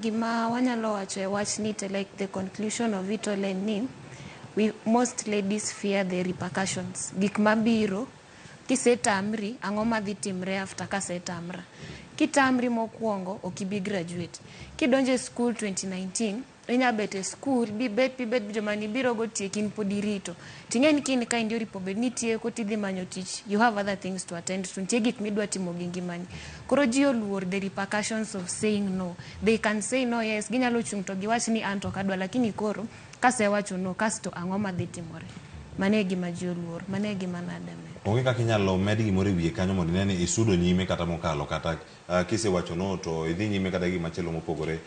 Gima wanyalo wacho e wachni to like the conclusion of it all en ni we, most ladies fear the repercussions. Gik mabiro kisetamri, ang'o madhi timre after kasetamra? Kitamri mokwongo, ok ibi graduate. Kidonjo e school 2019, inya bet e school bibet bibet joma nibiro go tieki in pod irito. Ting'e ni kin ka indi oripo bed ni tieko tidhi manyo tich, you have other things to attend to. Nitie gik midwa timo gi ngimani. Koro ji oluor the repercussions of saying no. They can say no, yes, ginyalo chung' to giwach ni an to ok adwa, lakini koro kasewacho no, kasto ang'o madhi timore? Mano e gima ji oluor, mano e gima nadame. Onge kaka inyalo med gimoro e wiye kanyo mondo ine ni isudo nyime kata mokalo kata kisewacho no to idhi nyime kata gi gimachielo mopogore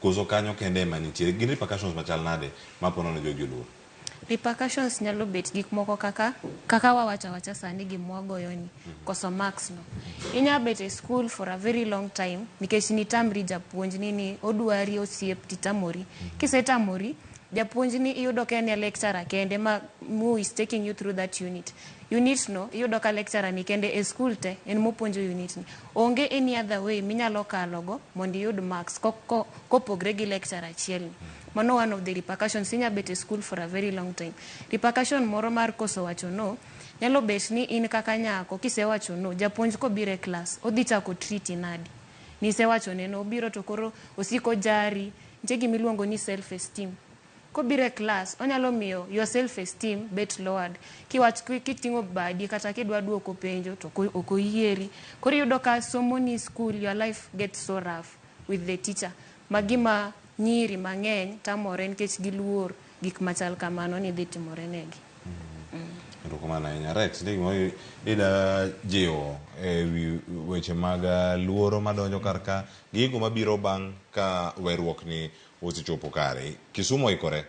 koso kanyo kende ema nitie. Gin repercussions machal nade ma po nono jogi oluor? Repercussions nyalo bet gik moko kaka wawacho awacha sani gimwagoyo ni koso marks no. Inya bet e school for a very long time nikech nitamri japuonj ni odwari osiep titamori. Kisetamori, japuonj ni iyudo ka en e lecturer kende ma who is taking you through that unit. Unit no iyudo ka lecturer ni kende e school te en mopuonjo unit ni. Onge any other way minyalo kalo go mondo iyud marks kopogre gi lecturer achiel ni. Mano one of the repercussions. Inya bet e school for a very long time. Repercussion moro mar koso wacho no nyalo bet ni in kaka nyako kisewacho no, japuonj kobiro e class odhi chako treat nadi. Nisewacho ne no, obiro to koro osiko jari. Nitie gima iluongo ni self esteem. Kobiro e class onyalo miyo your self esteem bet lowered. Kiwach kiting'o badi kata kidwa duoko penjo to ok oyieri. Koro iyudo ka somo ni school your life gets so rough with the teacher. Ma gima nyiri mang'eny tamore nikech giluor gik machal kamano ni dhi timore negi. Erokamano ahinya. Rex, nitie gimoro ida jiwo e wi weche mag luoro madonjo kar ka gi gigo mabiro bang' ka weruok ni osechopo kare. Kisumu oikore.